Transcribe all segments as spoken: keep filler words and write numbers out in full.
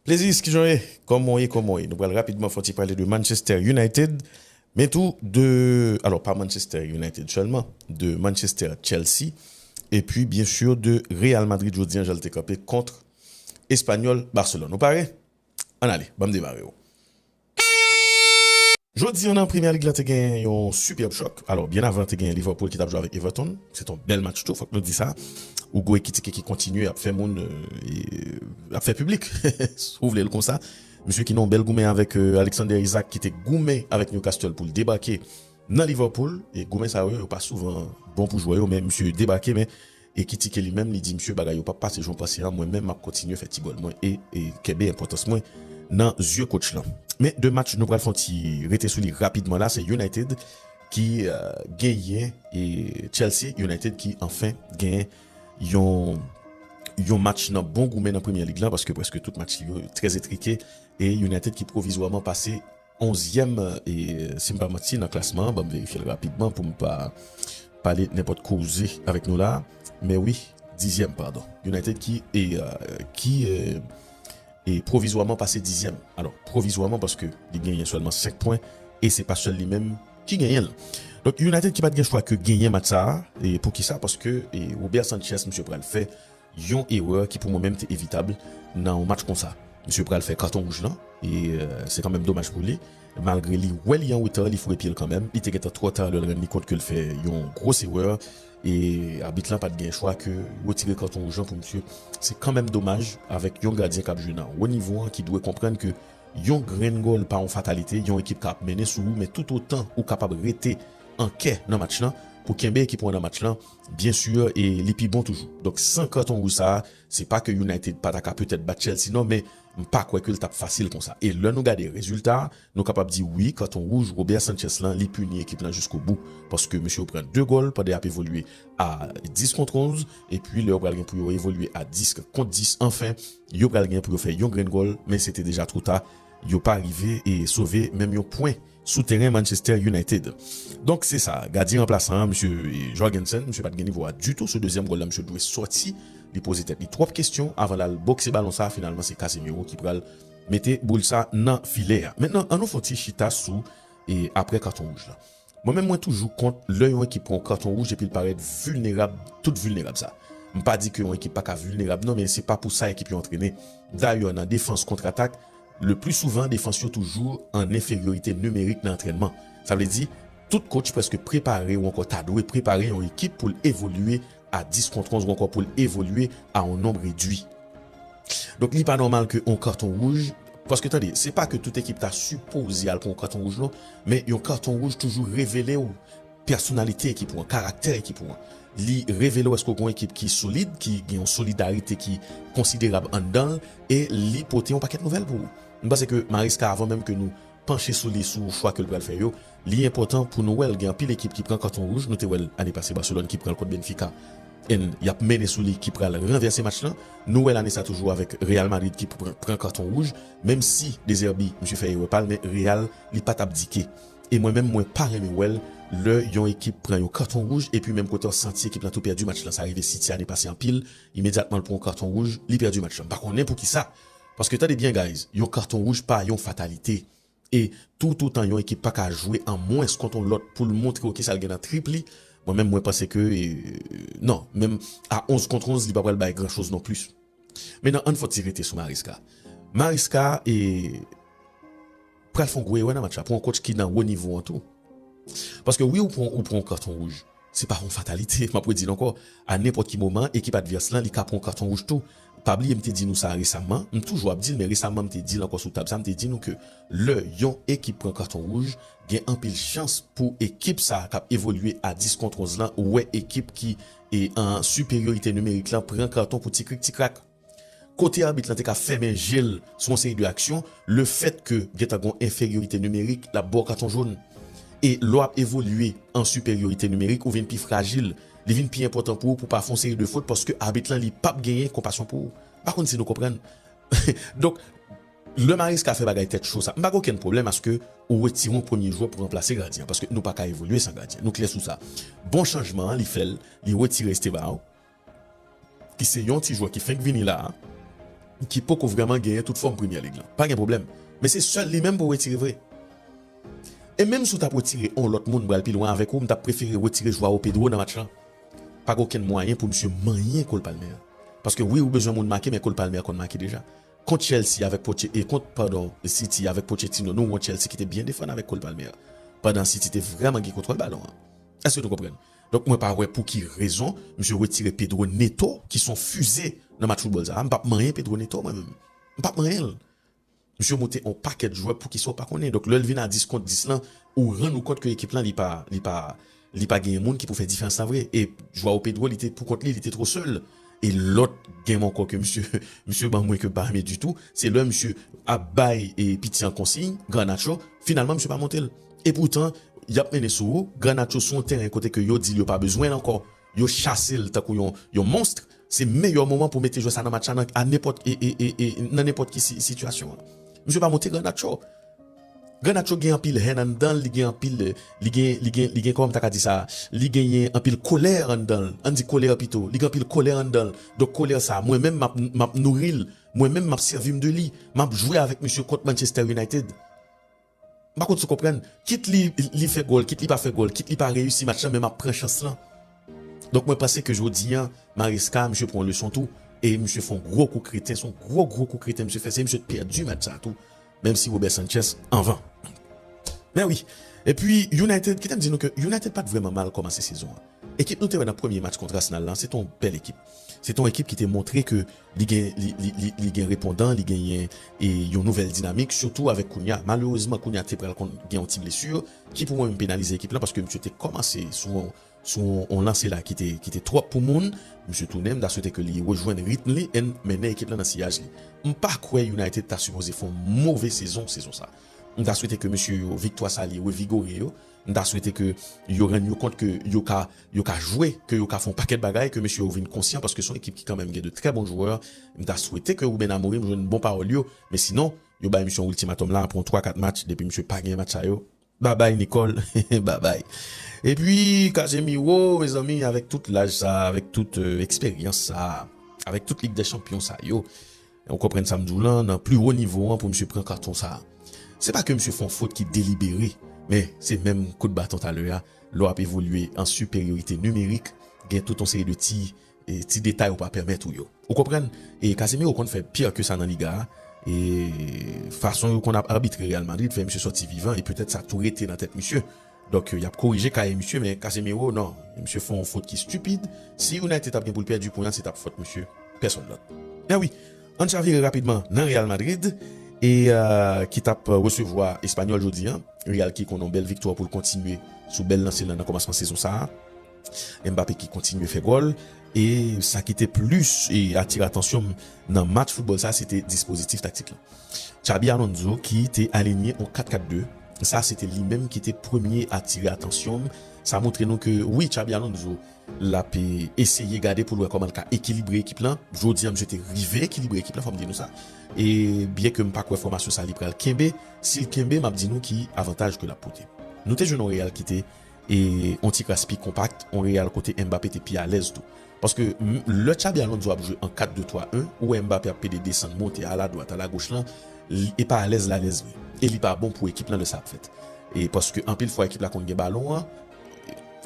Lezis, kijan w ye? Kòman w ye, kòman w ye? Nou pral rapidman fè yon ti pale de Manchester United, men tou de, alò, pa Manchester United sèlman, de Manchester Chelsea, epi byen si de Real Madrid jodi an jan l te kanpe kont Espanyòl Barcelone. Ou pare? Ann ale, ban m demare w. Jodi an nan Premye Lig la te gen yon sipèb chòk. Alò, byen avan te gen Liverpool ki t ap jwe avèk Everton. Se te yon bèl match tou, fòk nou di sa. Hugo Ekitike ki kontinye ap fè moun, euh, e, ap fè piblik, si w vle l konsa. Misye ki nan yon bèl goumen avèk, euh, Alexander Isak ki te goumen avèk Newcastle pou l debake nan Liverpool. E goumen sa yo, yo pa souvan bon pou jwè yo, men misye debake, men Ekitike li menm, li di, "Misye, bagay yo p ap pase jan w panse an, mwen menm m ap kontinye fè ti gòl mwen e, e kenbe enpòtans mwen nan zye coach lan." Men de match nou pral fè yon ti rete sou li rapidman la, se United ki, euh, genyen e Chelsea, United ki anfen genyen yon, yon match nan bon goumen nan Premye Lig lan, paske prèske tout match li yo trè entrike, e United ki pwovizwaman pase onzyèm, e, si m pa manti, nan klasman an, ban m verifye l rapidman pou m pa pale nenpòt koze avèk nou la. Men wi, dizyèm, padon. United ki, e, euh, ki, e, e pwovizwaman pase dizyèm. Alò, pwovizwaman paske li genyen sèlman senk pwen e se pa sèl li menm ki genyen l. Donk, United ki pa t gen chwa ke genyen match sa a. E poukisa? Paske, e, Robert Sanchez, misye pral fè yon erè ki pou mwen menm te evitab nan yon match konsa. Misye pral fè katon wouj lan, e, euh, se kanmenm domaj pou li. Malgre li wè li an reta, li foure pye l kanmenm. Li te gentan twò ta lè l rann li kont ke l fè yon gwo erè. E abit lan pa t gen chwa ke retire katon wouj lan pou misye. Se kanmenm domaj avèk yon gadyen k ap jwe nan wo nivo an ki dwe konprann ke yon grenn gòl pa yon fatalite, yon ekip ka ap mennen sou ou, men toutotan ou kapab rete an kè nan match lan, pou kenbe ekip ou an nan match lan, byen si, e li pi bon toujou. Donk, san katon wouj sa a, se pa ke United pa ta ka petèt bat Chelsea, non, men m pa kwè ke l t ap fasil konsa. E lè nou gade rezilta a, nou kapab di wi, katon wouj Robert Sanchez lan, li pini ekip lan jiskobou. Paske misye yo pran de gòl pandan y ap evolye a dis kont onz, epi lè yo pral gen pou yo evolye a dis kont dis, anfen, yo pral gen pou yo fè yon grenn gòl, men se te deja twò ta. Yo pa rive e sove menm yon pwen sou teren Manchester United. Donk, se sa, gadyen ranplasan an, misye Jorgensen, misye pa t gen nivo a ditou. Sou dezyèm gòl la, misye dwe sòti. Li poze tèt li twòp kesyon avan l al bokse balon sa a. Finalman, se Casemiro ki pral mete boul sa nan filè a. Mentnan, ann nou fè yon ti chita sou e apre katon wouj la. Mwen menm, mwen toujou kont lè yon ekip pran yon katon wouj epi l parèt vilnerab, tout vilnerab sa. M pa di ke yon ekip pa ka vilnerab, non, men se pa pou sa ekip yo antrene. Dayè, nan defans kont atak, le pli souvan, defans yo toujou an enferyorite nimerik nan antrènman. Sa vle di, tout coach prèske prepare ou ankò ta dwe prepare yon ekip pou l evolye a dis kont onz ou ankò pou l evolye a yon nonb redwi. Donk, li pa nòmal ke yon katon wouj, paske tande, se pa ke tout ekip ta sipoze al pran yon katon wouj, non, men yon katon wouj toujou revele w pèsonalite ekip ou an, karaktè ekip ou an. Li revele w èske w gen yon ekip ki solid, ki gen yon solidarite ki konsiderab anndan l, e li pote yon pakèt nouvèl pou ou. M panse ke Maresca, avan menm ke nou panche sou li, sou chwa ke l pral fè yo, li enpòtan pou nou wè l. Gen anpil ekip ki pran katon wouj, nou te wè l ane pase Barcelone ki pran l kont Benfica. E y ap mennen sou li ki pral ranvèse match lan. Nou wè l ane sa toujou avèk Real Madrid ki pran, pran katon wouj. Menm si De Zerbi, misye fè erè pa l, men Real, li pa t abdike. E mwen menm, mwen pa renmen wè l lè yon ekip pran yon katon wouj, epi menm kote w santi ekip lan tou pèdi match lan. Sa rive City ane pase anpil, imedyatman l pran yon katon wouj, li pèdi match lan. M pa konnen poukisa. Paske tande byen, guys, yon katon wouj pa yon fatalite. E toutotan yon ekip pa ka jwe an mwens kont yon lòt pou l montre w kisa l gen nan trip li, mwen menm, mwen panse ke, e, non, menm a onz kont onz, li pa pral bay gran choz non plis. Mentnan, ann fè yon ti rete sou Maresca. Maresca, e, pral fè yon gwo erè nan match la pou yon coach ki nan wo nivo an tou. Paske wi, ou pran, ou pran yon katon wouj. Se pa yon fatalite, m ap redi l ankò. A nenpòt ki moman, ekip advès lan, li ka pran yon katon wouj tou. Pa bliye, m te di nou sa resaman, m toujou ap di l, men resaman, m te di l ankò sou tab sa, m te di nou ke lè yon ekip pran katon wouj, gen anpil chans pou ekip sa a k ap evolye a dis kont onz lan wè ekip ki e an siperyorite nimerik lan pran katon pou ti krik ti krak. Kote abit lan te ka fèmen je l sou yon seri de aksyon, lefètke gentan gen yon enferyorite nimerik, l ap ba w katon jòn. E lè w ap evolye an siperyorite nimerik, ou vin pi frajil. Li vin pi enpòtan pou ou pou w pa fè yon seri de fot paske abit lan, li p ap genyen konpasyon pou ou. M pa konn si nou konprann. Donk, lè Maresca fè bagay tèt cho sa, m pa gen okenn pwoblèm aske ou retire yon premye jwè pou ranplase gadyen an, paske nou pa ka evolye san gadyen. Nou klè sou sa. Bon chanjman an, li fè l, li retire Estevao, ki se yon ti jwè ki fenk vini la a. ki poko vrèman genyen tout fòm Premier League lan. Pa gen pwoblèm. Men se sèl li menm pou retire vre. E menm si w t ap retire yon lòt moun, m pral pi lwen avèk ou, m t ap prefere retire Joao Pedro nan match lan. Pa gen okenn mwayen pou misye manyen Cole Palmer. Paske wi, ou bezwen moun make, men Cole Palmer konn make deja. Kont Chelsea avèk Poche-, e kont, padon, City avèk Pochettino, nou wè yon Chelsea ki te byen defann avèk Cole Palmer. Pandan City te vrèman gen kontwòl balon an. Èske nou konprann? Donk, mwen pa wè pou ki rezon misye retire Pedro Neto, ki se yon fize nan match foutbòl sa a. M p ap manyen Pedro Neto, mwen menm. M p ap manyen l. Misye moute yon pakèt jwè pou ki sa w pa konnen. Donk, lè l vin a dis kont dis lan, ou rann ou kont ke ekip lan, li pa, li pa, li pa genyen moun ki pou fè diferans lan vre. E Joao Pedro, li te pou kont li, li te twò sèl. E lòt game ankò ke misye, misye ban mwen ke m pa renmen ditou, se lè misye ap bay e piti an konsiy, Garnacho, finalman misye pa monte l. E poutan, y ap mennen sou ou, Garnacho sou yon teren kote ke yo di l yo pa bezwen l ankò. Yo chase l tankou yon, yon monstr. Se meyè moman pou mete jwè sa nan match la nan, a nenpòt, e, e, e, e, nan nenpòt ki si, sitiyasyon an. Misye pa monte Garnacho. Garnacho gen anpil hèn anndan l, li gen anpil, li gen, li gen, li gen, kòman m ta ka di sa, li genyen anpil kolè anndan l. Ann di kolè pito, li gen anpil kolè anndan l. Donk kolè sa, mwen menm m ap, m ap nouri l, mwen menm m ap sèvi m de li, m ap jwe avèk misye kont Manchester United. M pa konn si w konprann, kit li, li fè gòl, kit li pa fè gòl, kit li pa reyisi match lan, men m ap pran chans lan. Donk mwen panse ke jodi an, Maresca, misye pran yon leson tou, e misye fè yon gwo kou kreten, se yon gwo, gwo kou kreten misye fè, se misye t pèdi match sa tou, menm si Robert Sanchez anvan. Men wi. Epi United, kite m di nou ke United pa t vrèman mal kòmanse sezon an. Ekip nou te wè nan premye match kont Arsenal lan, se te yon bèl ekip. Se te yon ekip ki te montre ke li gen, li, li, li, li gen repondan, li genyen e yon nouvèl dinamik, sitou avèk Cunha. Malerezman, Cunha te pral konn gen yon ti blesi ki pou mwen menm penalize ekip lan paske misye te kòmanse sou, sou yon lanse la ki te, ki te twòp pou moun. Misye tounen, m ta swete ke li rejwenn ritm li e mennen ekip lan nan siyaj li. M pa kwè United ta sipoze fè yon move sezon, sezon sa. M ta swete ke mesye yo, viktwa sa li revigore yo. M ta swete ke yo rann yo kont ke yo ka, yo ka jwe, ke yo ka fè yon pakèt bagay, ke mesye yo vin konsyan, paske se yon ekip ki kanmenm gen de trè bon jwè. M ta swete ke Ruben Amorim jwenn bon pawòl yo, men sinon, yo bay misye yon iltimatòm la, apre yon twa kat match, depi misye pa gen match sa yo, babay Nicole, babay. Epi, Casemiro, mezanmi, avèk tout laj sa, avèk tout, euh, eksperyans sa, avèk tout Lig dè Chanpyon sa yo, ou konprann sa m di w lan, nan pli wo nivo an pou misye pran katon sa. Se pa ke misye fè yon fot ki delibere, men se menm kout baton talè a, lè w ap evolye an siperyorite nimerik, gen tout yon seri de ti, e, ti detay ou pa pèmèt ou yo. Ou konprann? E Casemiro konn fè pire ke sa nan Liga a. E fason yo konn ap arbitre Real Madrid fè misye sòti vivan, e petèt sa tou rete nan tèt misye. Donk, y ap korije kaye misye, men Casemiro, non. Misye fè yon fot ki stipid. Si United t ap gen pou l pèdi pwen an, se t ap fòt misye, pèsonn lòt. Men wi, ann chavire rapidman nan Real Madrid, e, euh, ki t ap resevwa Espanyòl jodi an. Real ki konn yon bèl viktwa pou l kontinye sou bèl lanse l lan nan kòmansman sezon sa a. Mbappé ki kontinye fè gòl. E sa ki te plis, e, atire atansyon m nan match foutbòl sa a, se te dispozitif taktik lan. Xabi Alonso ki te alinye yon kat kat de. Sa, se te li menm ki te premye atire atansyon m. Sa montre nou ke, wi, Xabi Alonso, l ap, e, eseye gade pou l wè kòman l ka ekilibre ekip lan. Jodi an, misye te rive ekilibre ekip lan, fò m di nou sa. E byen ke m pa kwè fòmasyon sa li pral kenbe, si l kenbe, m ap di nou ki avantaj ke l ap pote. Nou te jwenn yon Real ki te e yon ti kras pi konpak, yon Real kote Mbappé te pi alèz tou. Paske m, lè Xabi Alonso ap jwe an kat de twa en, ou wè Mbappé ap pede desann, monte aladwat, alagoch lan, li, e pa alèz l alèz vre. E li pa bon pou ekip lan lè sa ap fèt. E paske anpil fwa ekip la konn gen balon an,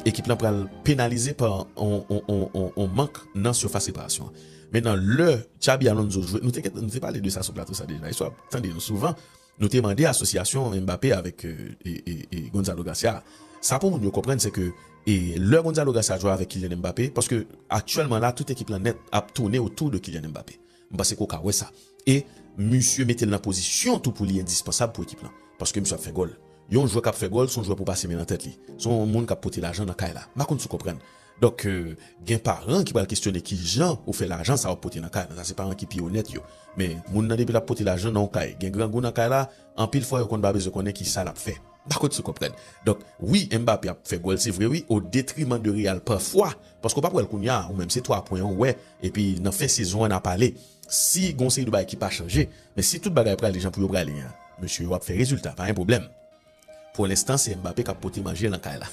ekip lan pral penalize pa yon, yon, yon, yon, yon mank nan sifas reparasyon an. Mentnan, lè Xabi Alonso jwe, nou te, nou te pale de sa sou plato sa deja, e sa w ap tande nou souvan, nou te mande asosyasyon Mbappé avèk, e, e, e, e Gonzalo Garcia. Sa pou moun yo konprann, se ke, e, lè Gonzalo Garcia jwe avèk Kylian Mbappé, paske aktyèlman la, tout ekip lan nèt ap tounen otou de Kylian Mbappé. M panse ke w ka wè sa. E misye mete l nan pozisyon tou pou li endispansab pou ekip lan. Paske misye ap fè gòl. Yon jwè k ap fè gòl, se yon jwè pou pase men nan tèt li. Se yon moun k ap pote lajan nan kay la. M pa konn si w konprann. Donk, e, gen paran ki pral kesyone ki jan ou fè lajan sa w ap pote nan kay la. Sa se paran ki pi onèt yo. Men, moun nan depi l ap pote lajan nan yon kay, gen grangou nan kay la, anpil fwa yo konn pa bezwen konnen ki sa l ap fè. M pa konn si w konprann. Donk, wi, Mbappé ap fè gòl, se vre wi, o detriman de Real pafwa. Paske w p ap wè l kounye a, ou menm se twa pwen an w wè, epi nan fen sezon an n a pale. Si gen yon seri de bagay ki pa chanje, men si tout bagay prale jan pou yo prale an, mesye yo ap fè rezilta, pa gen pwoblèm. Pou lenstan, se Mbappé k ap pote manje nan kay la.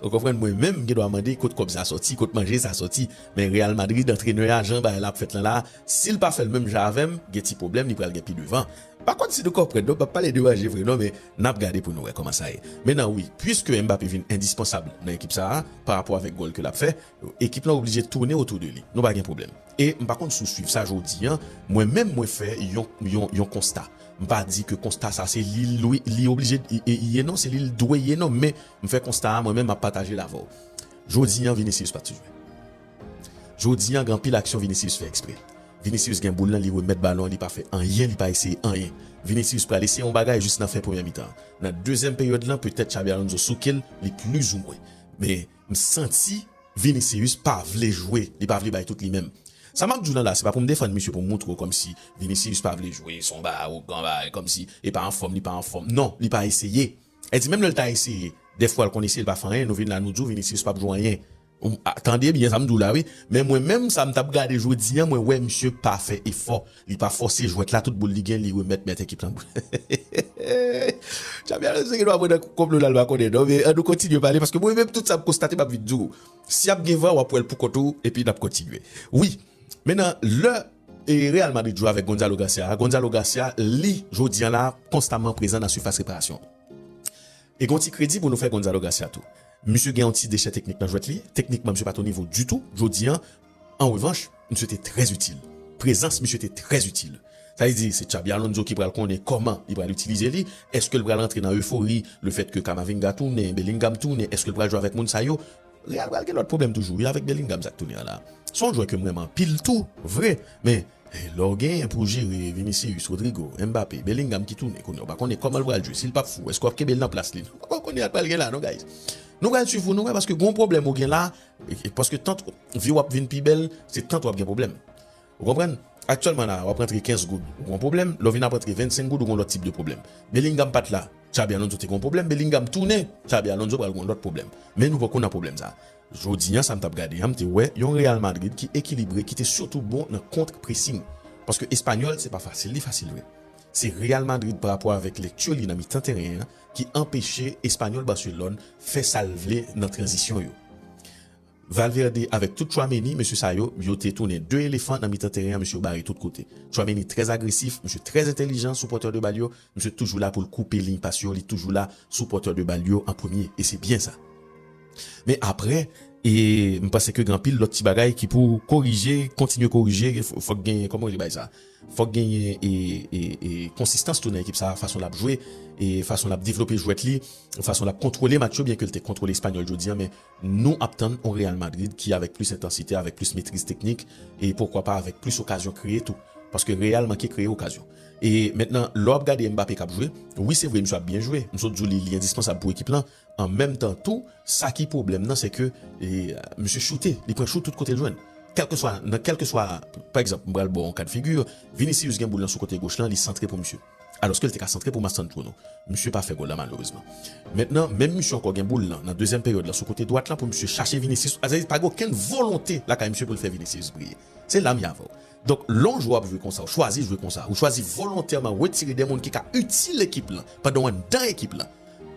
Ou konprann, mwen menm, m gen dwa mande kot kòb sa sòti, kot manje sa sòti. Men Real Madrid, antrenè a, jan bagay la ap fèt lan la, si l pa fè l menm jan avè m, gen ti pwoblèm, li pral gen pi devan. Pa konn si nou konprann, non, m p ap pale de manje vre, non, men n ap gade pou nou wè kòman sa ye. Mentnan, wi, piske Mbappé vin endispansab nan ekip sa a, pa rapò avèk gòl ke l ap fè, ekip lan oblije tounen otou de li. Nou pa gen pwoblèm. E m pa konn si w swiv sa jodi an, mwen menm mwen fè yon, yon, yon konsta. M pa di ke konsta sa se li, li, li oblije ye non, se li l dwe ye non, men m fè konsta a mwen menm m ap pataje l avè w. Jodi an Vinicius pa t jwe. Jodi an gen anpil aksyon Vinicius fè eksprè. Vinicius gen boul lan, li remèt balon an, li pa fè anyen, li pa eseye anyen. Vinicius pral eseye yon bagay jis nan fen premyè mitan. Nan dezyèm peryòd lan, petèt Xabi Alonso souke l, li plizoumwen. Men m santi Vinicius pa vle jwe, li pa vle bay tout li menm. Sa m ap di w lan la, se pa pou m defann misye pou m moutre w kòmsi Vinicius pa vle jwe, se yon bagay awogan, bagay kòmsi e pa anfòm, li pa anfòm. Non, li pa eseye. E di menm lè l ta eseye, dèfwa l konn eseye, l pa fè anyen, nou vin la nou di w Vinicius p ap jwe anyen. Ou, a, tande byen sa m di w la wi, men mwen menm sa m t ap gade jodi an, mwen wè misye pa fè efò. Li pa fòse jwèt la, tout boul li gen, li remèt mèt ekip lan. Xabi Alonso gen dwa pran nan konplo la, l pa konnen non, men ann nou kontinye pale, paske mwen menm tout sa m konstate m ap vin di w. Si ap gen van, w ap wè l pou kont ou, epi n ap kontinye. Wi, mentnan, lè e Real Madrid jwe avèk Gonzalo Garcia, Gonzalo Garcia, li, jodi an la, konstaman prezan nan sifas reparasyon. E gen yon ti kredi pou nou fè Gonzalo Garcia tou. Misye gen yon ti dechè teknik nan jwèt li. Teknikman, misye pa t o nivo ditou. Jodi an, an revanch, misye te trè itil. Prezans misye te trè itil. Sa vle di, se Xabi Alonso ki pral konnen kòman li pral itilize li. Èske l pral rantre nan efori, lefètke Camavinga tounen, Bellingham tounen, èske l pral jwe avèk moun sa yo? Real pral gen lòt pwoblèm toujou, wi, avèk Bellingham sa k tounen an la. Se yon jwè ke m renmen anpil tou, vre, men eh, lè w genyen pou w jere Vinicius, Rodrygo, Mbappé, Bellingham ki tounen kounye a, w pa konnen kòman l pral jwe, si l p ap fou, èske w ap kenbe l nan plas li? Nou pa konnen sa k pral gen la non, guys. Nou pral swiv pou nou wè, paske gen yon pwoblèm ou gen la, e, e, paske tant vi w ap vin pi bèl, se tant w ap gen pwoblèm. Ou konprann? Aktyèlman la, w ap rantre kenz goud, ou gen yon pwoblèm, lè w vin ap rantre vennsenk goud, ou gen yon lòt tip de pwoblèm. Bellingham pa t la, Xabi Alonso te gen yon pwoblèm, Bellingham tounen, Xabi Alonso pral gen yon lòt pwoblèm. Men nou poko nan pwoblèm sa. Jodi an, sa m t ap gade an, m te wè yon Real Madrid ki ekilibre, ki te sitou bon nan kont-pressing. Paske Espanyòl, se pa fasil, li fasil vre. Se Real Madrid pa rapò avèk lekti li nan mitan teren an ki anpeche Espanyòl Barcelone fè sa l vle nan tranzisyon yo. Valverde avèk tout Tchouaméni, mesye sa yo, yo te tounen de elefan nan mitan teren an, mesye yo bare tout kote. Tchouaméni trè agresif, mesye trè entèlijan sou pòtè de bal yo, misye toujou la pou l koupe liy pas yo, li toujou la sou pòtè de bal yo an premye, e se byen sa. Men apre, e m panse ke gen anpil lòt ti bagay ki pou korije, kontinye korije, fò, fòk gen, kòman w di bagay sa? Fòk genyen e, e, e konsistans tou nan ekip sa, fason l ap jwe, e fason l ap devlope jwèt li, fason l ap kontwole match yo, byen ke l te kontwole Espanyòl jodi an, men nou ap tann yon Real Madrid ki avèk plis entansite, avèk plis metriz teknik, e poukwa pa avèk plis okazyon kreye tou. Paske Real manke kreye okazyon. E mentnan, lè w ap gade Mbappé k ap jwe, wi, se vre, misye ap byen jwe. M sot di w li, li endispansab pou ekip lan. An menm tan tou, sa ki pwoblèm nan, se ke e, misye choute, li pran chout tout kote l jwenn. Kèlkeswa, nan kèlkeswa, pa egzanp, m pral ba w yon ka de figi, Vinicius gen boul lan sou kote goch lan, li santre pou misye. Alòske l te ka santre pou Mastantuono. Misye pa fè gòl la, malerezman. Mentnan, menm misye ankò gen boul lan, nan dezyèm peryòd lan, sou kote dwat lan, pou misye chache Vinicius. Sa vle di, pa gen okenn volonte lakay misye pou l fè Vinicius briye. Se la m ye avè w. Donk, lè yon jwè ap jwe konsa, ou chwazi jwe konsa, ou chwazi volontèman retire de moun ki ka itil ekip lan, pandan w anndan ekip lan,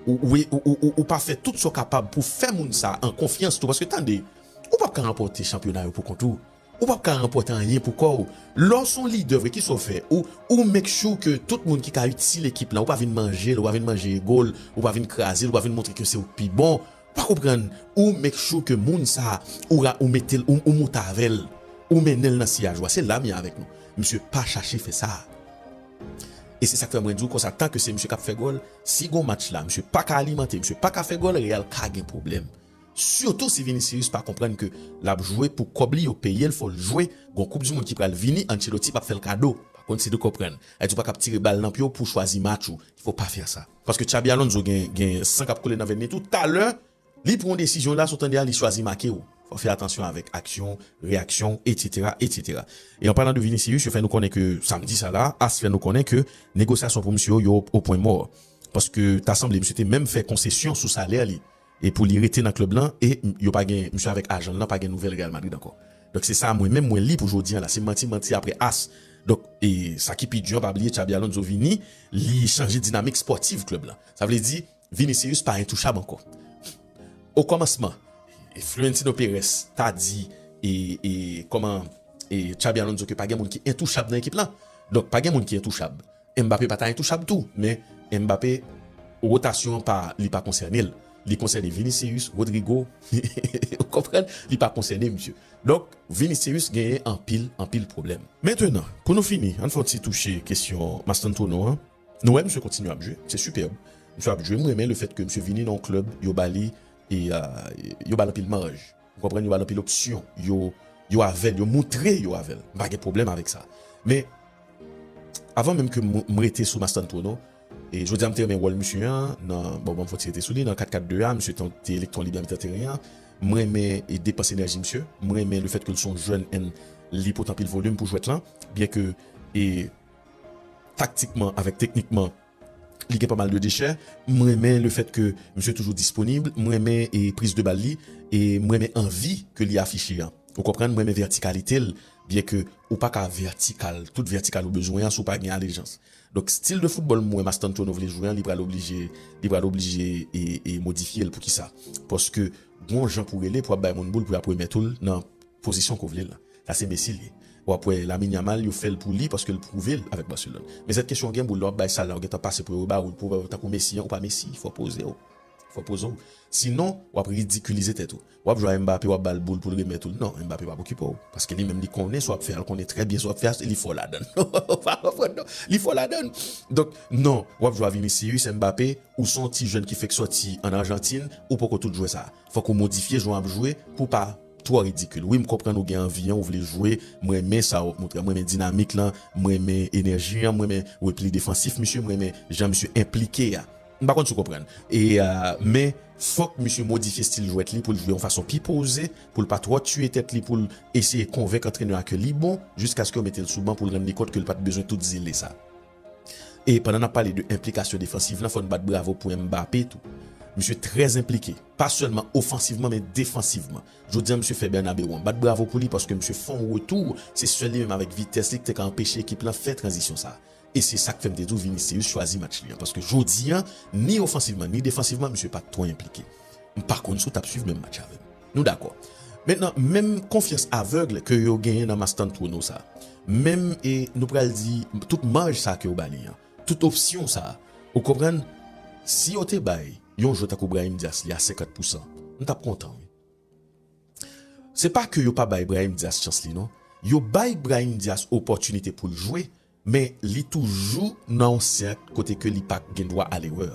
ou, ou, ou, ou, ou, ou pa fè tout sa w kapab pou fè moun sa an konfyans tou, paske tande, ou p ap ka ranpòte chanpyona yo pou kont ou. Ou p ap ka ranpòte anyen pou kò w. Lè w se yon lidè vre, kisa w fè? Ou, ou make sure ke tout moun ki ka itil ekip lan, ou pa vin manje l, ou pa vin manje ego l, ou pa vin kraze l, ou pa vin montre ke se ou k pi bon. Ou pa konprann? Ou make sure ke moun sa, ou, ra- ou mete l, ou, ou moute avè l, ou mennen l nan siyaj ou a. Se la m ye avèk nou. Misye pa chache fè sa. E se sa k fè mwen di w konsa, tan ke se misye k ap fè gòl, si gon match la, misye pa ka alimante, misye pa ka fè gòl, Real ka gen pwoblèm. Sitou si Vinicius pa konprann ke l ap jwe pou kòb li, yo peye l, fò l jwe. Gon koup di mond ki pral vini, Ancelotti p ap fè l kado. Pa konn si nou konprann. Sa vle di w pa ka ap tire bal nan pye w pou w chwazi match ou. Il faut pas faire ça. Paske Xabi Alonso gen, gen san k ap koule nan venn li tou. Talè, li pran yon desizyon la, si w tande a, li chwazi make w. Fò w fè atansyon avèk aksyon, reyaksyon, etsetera, etsetera. E an palan de Vinicius, yo fè nou konnen ke samdi sa la, AS fè nou konnen ke negosyasyon pou misye yo, yo o pwen mò. Paske ta sanble misye te menm fè konsesyon sou salè li. E pou li rete nan klèb lan, e yo pa gen, misye avèk ajan l lan pa gen nouvèl Real Madrid ankò. Donk se sa mwen menm mwen li pou jodi an la, se manti manti apre AS. Donk, e sa ki pi di an, pa bliye Xabi Alonso vini, li chanje dinamik spòtif klèb lan. Sa vle di, Vinicius pa entouchab ankò. O kòmansman, Florentino Perez ta di e, e, kòman e, Xabi Alonso ke pa gen moun ki entouchab nan ekip lan. Donk, pa gen moun ki entouchab. Mbappé pa ta entouchab tou, men Mbappé, wotasyon an pa, li pa konsène l. Li konsène Vinicius, Rodrygo, ou konprann? Li pa konsène misye. Donk, Vinicius genyen anpil, anpil pwoblèm. Mentenan, pou nou fini, ann fè yon ti touche kesyon Mastantuono an. Nou wè misye kontinye ap jwe, se sipèb. Misye ap jwe, m renmen lefèt ke misye vini nan yon klèb, yo ba li, e, a, yo ba l anpil maj. Ou konprann, yo ba l anpil opsyon. Yo, yo avè l, yo moutre yo avè l. M pa gen pwoblèm avèk sa. Men, avan menm ke m, m rete sou Mastantuono, e jodi a m te renmen wòl misye an, nan, bon, bon, fò ti rete sou li, nan kat kat de a, misye te, te elektwon li byen mitan teren an. M renmen e depans enèji misye. M renmen lefèt ke l se yon jèn and li pote anpil volim pou jwèt lan. Byen ke, e, taktikman, avèk teknikman, li gen pa mal de dechè. M renmen lefèt ke misye toujou disponib. M renmen e priz de bal li. E m renmen anvi ke li afiche an. Ou konprann? M renmen vètikalite l. Byen ke ou pa ka vètikal, tout vètikal ou bezwen an si w pa gen alejans. Donk, stil de foutbòl m wè Mastantuono vle jwe an, li pral oblije, li pral oblije e, e modifye l. Poukisa? Paske gon jan pou rele, pou ap bay moun boul, pou y ap remèt ou l nan pozisyon ke w vle l lan. Sa se Messi li ye. W ap wè Lamine Yamal, yo fè l pou li paske l pwouve l avèk Barcelone. Men sèt kesyon gen boul, lè w ap bay sa la, w gentan pase pou yo ba ou, pou tankou Messi an, ou pa Messi, fò poze w. Fò poze w. Sinon, w ap ridikilize tèt ou. W ap jwe a Mbappé, w ap ba l boul pou l remèt ou l. Non, Mbappé p ap okipe w. Paske li menm li konnen sa w ap fè a, l konnen trè byen sa w ap fè a, li fò ladan l. Ou pa konprann non. Li fò ladan l. Donk, non, w ap jwe a Vinicius, Mbappé, ou se yon ti jèn ki fèk sòti ann Ajantin, ou poko tout jwè sa. Fòk ou modifye jan w ap jwe pou w pa twò ridikil. Wi, m konprann ou gen anvi an, ou vle jwe, m renmen sa w ap montre, m renmen dinamik lan, m renmen enèji an, m renmen repli defansif misye, m renmen jan misye enplike a. M pa konn si w konprann. E, a, men, fòk misye modifye stil jwèt li pou l jwe yon fason pi poze, pou l pa twò tiye tèt li, pou l eseye konvenk antrenè a ke li bon, jiskaske yo mete l sou ban pou l rann li kont ke l pa t bezwen tout zele sa. E pandan n ap pale de enplikasyon defansiv lan, fò n bat bravo pou Mbappé tou. Misye trè enplike, pa sèlman ofansivman, men defansivman. Jodi a, misye fè Bernabeu an. Bat bravo pou li paske misye fè yon retou, se sèl li menm avèk vitès li ki te ka anpeche ekip lan fè tranzisyon sa. E se sa k fè m te di w Vinicius chwazi match li an. Paske jodi a, ni ofansivman, ni defansivman, misye pa t twò enplike. M pa konn si w t ap swiv menm match avè m. Nou dakò. Mentnan, menm konfyans avèg ke yo genyen nan Mastantuono sa, menm, e nou pral di, tout maj sa ke yo ba li an, tout opsyon sa, ou konprann, si yo te bay yon jwè tankou Brahim Diaz li a senkant pousan, m t ap kontan, wi. Se pa ke yo pa bay Brahim Diaz chans li, non. Yo bay Brahim Diaz opòtinite pou l jwe, men li toujou nan yon sèk kote ke li pa gen dwa a lerè.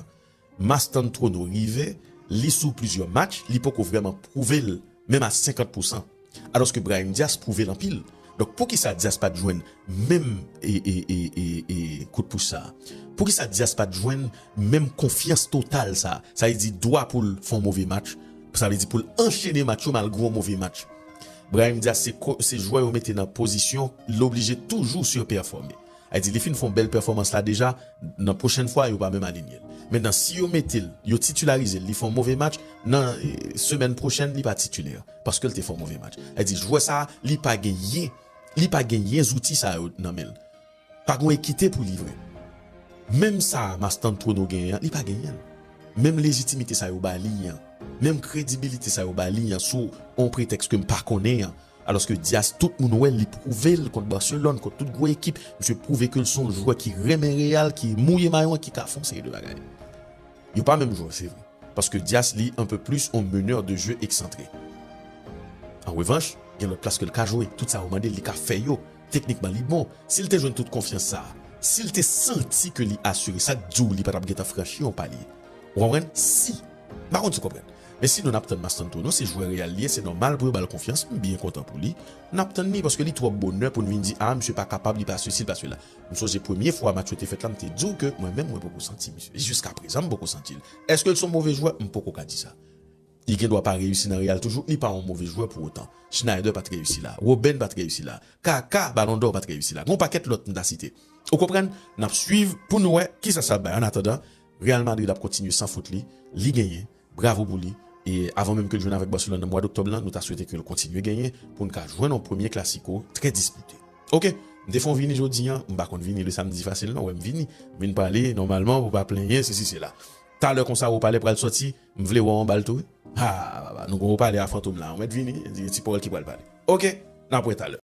Mastantuono rive, li sou plizyè match, li poko vrèman pwouve l, menm a senkant pousan. Alòske Brahim Diaz pwouve l anpil. Donk, poukisa Diaz pa t jwenn menm e, e, e, e, e kout pouch sa a? Poukisa Diaz pa t jwenn menm konfyans total sa a? Sa vle di dwa pou l fè yon move match. Sa vle di pou l anchene match yo malgre yon move match. Brahim Diaz se ko-, se jwè yo mete nan pozisyon, l oblije toujou sipèfòme. Sa vle di, li fin fè yon bèl pèfòmans la deja, nan pwochèn fwa, yo pa menm alinye l. Mentnan, si yo mete l, yo titilarize l, li fè yon move match, nan, e, semèn pwochèn, li pa titilè, paske l te fè yon move match. Sa vle di, jwè sa a, li pa genyen, li pa genyen zouti sa yo nan men l. Pa gen ekite pou li vre. Menm sa Mastantuono genyen an, li pa genyen l. Menm lejitimite sa yo ba li an, menm kredibilite sa yo ba li an, sou yon pretèks ke m pa konnen an. Alòske Diaz, tout moun wè l, li pwouve l kont Barcelone, kont tout gwo ekip. Misye pwouve ke l se yon jwè ki renmen Real, ki mouye mayo an, ki ka fè yon seri de bagay. Yo pa menm jwè, se vre. Paske Diaz, li, un peu plus, yon meneur de jeu excentré. An revanch, gen lòt plas ke l ka jwe. Tout sa yo mande l, li ka fè yo. Teknikman, li bon. Si l te jwenn tout konfyans sa a, si l te santi ke li asire, sa k di w li pa t ap gentan franchi yon palye? Ou konprann? Si. M pa konn si w konprann. Men sinon, n ap tann Mastantuono, se jwè Real li ye, se nòmal pou yo ba l konfyans, m byen kontan pou li. N ap tann li, paske li twòp bonè pou n vin di, a, misye pa kapab, li pa sesi, li pa sela. M sonje premye fwa match yo te fèt la, m te di w ke mwen menm, mwen poko santi misye. Jiska prezan, m poko santi l. Èske l se yon move jwè? M poko ka di sa. Li gen dwa pa reyisi nan Real toujou, li pa yon move jwè pou otan. Sneijder pa t reyisi la, Robben pa t reyisi la, Kaka, Ballon d'Or pa t reyisi la. Gen yon pakèt lòt m ta site. Ou konprann? N ap swiv pou n wè kisa sa ap bay. Annatandan, Real Madrid ap kontinye san fout li, li genyen, bravo pou li. E avan menm ke l jwenn avèk Barcelone nan mwa doktòb lan, nou ta swete ke l kontinye genyen pou n ka jwenn yon premye Clasico trè dispite. Oke, m te fè yon vini jodi a, m pa konn vini le samedi fasil non, wè m vini, m vin pale nòmalman pou pa plenyen, sesi, sela. Talè konsa, Wopalè pral sòti, m vle wè w anba l tou wi. Ha, papa, nou gon Wopalè a fantom la, ou mèt vini, di ti Paul ki pral pale. Oke, n ap wè talè.